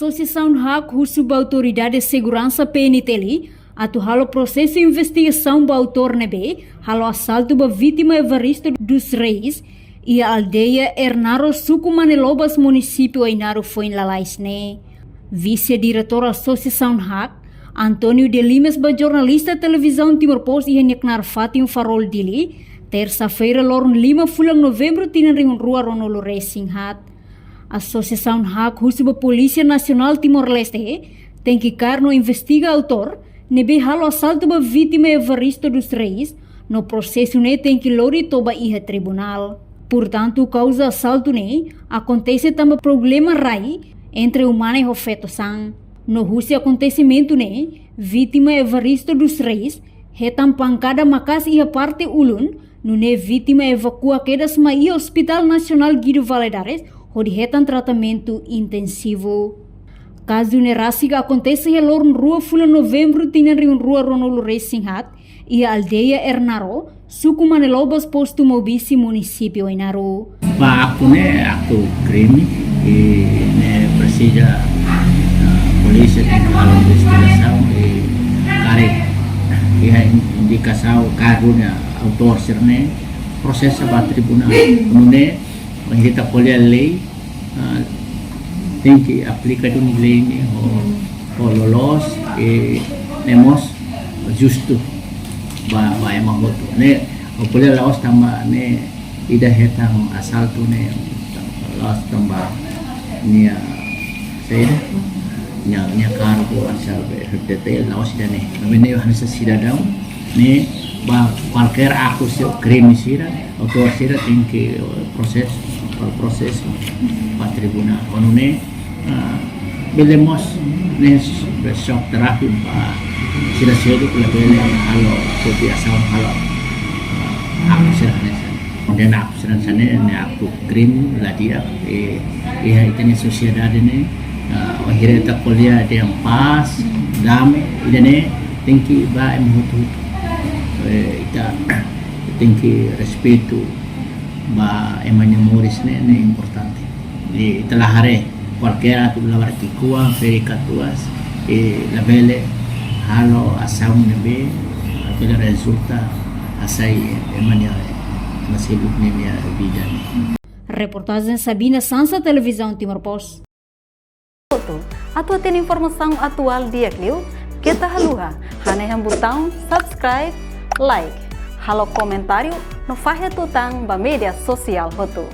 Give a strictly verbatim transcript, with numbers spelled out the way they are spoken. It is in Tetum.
Asosiasaun hak husu ba Autoridade Seguransa P N T L atu halo prosesu investigasaun ba autór ne'ebé halo asaltu ba vítima Evaristo dos Reis iha aldeia Hernaro, suku Manelobas, munisípiu Ainaro foin lalais ne'e. Vise-diretór Asosiasaun hak, António de Limes, ba jornalista Televizaun Timor Post iha nia knaar fatin Farol, Dili, tersa-feira, loron lima fulan Novembru tinan rihun rua ruanulu resin haat. Asosiasaun hak husu ba Polísia Nasionál Timor-Leste tenke kaer no investiga autór ne'ebé halo asaltu ba vítima Evaristo dos Reis, no prosesu ne'e tenke lori to'o ba iha tribunál. Portantu, kauza asaltu ne'e akontese tanba problema rai entre umane ho feto saan. No husi akontesimentu ne'e, vítima Evaristo dos Reis hetan pankada maka'as iha parte ulun, nune'e vítima evakua kedas mai iha Hospital Nasionál Guido Valadares hodi hetan tratamentu intensivu. Kazu ne'e rasik akontese iha loron rua fulan Novembru tinan rihun rua ruanulu resin haat, iha aldeia Hernaro, suku Manelobas, postu Maubisse, munisípiu Ainaro. Ba aktu ne'e, aktu krime, i ne'e presiza, ah, polísia tenke halo investigasaun, i karik iha in-, indikasaun karik duni autór sira-ne'e, prosesa ba tribunál. Nune'e, bainhira ita ko'alia lei, ah, tenke aplika duni lei ne'e ho, ho loloos, i ne'e mós justu ba, ba ema hotu. Ne'e, ko'alia la'ós tanba ne'e ida hetan asaltu ne'e, la'ós tanba nia, saida, nia, nia kargu asal F T T, la'ós ida-ne'e. Maibé ne'e hanesan sidadaun ne'e, ba kualkér aktu sira, krime sira, autór sira tenke, eh, prosesu, halo prosesu ba tribunál. Ho nune'e, ah, bele mós ne'e s-, be shock terapi ba sira seluk, labele halo, seperti asal halo, ah, aktu sira hanesan. Kemudian aktu sira hanesan ne'e, ne'e aktu krime la di'ak, eh, iha ita-nia sosiedade ne'e, ah, bainhira ita ko'alia dehan pás, dame, ida-ne'e tenke ba ema hotu-hotu. Eh, ita tenke respeitu ba ema nia moris ne'e, ne'e importante. I ita la haree kualkér aktu, labarik ki'ikoan, ferik katuas, i labele halo asaun ne'ebé labele rezulta hasai ema nia, ema seluk ninia vida ne'e. Reportajen Sabina Sansa, Televizaun Timor Post. Atu hatene informasaun atuál di'ak liu, keta haluha hanehan butaun subscribe, like, halo komentáriu no fahe tutan ba média sosiál hotu.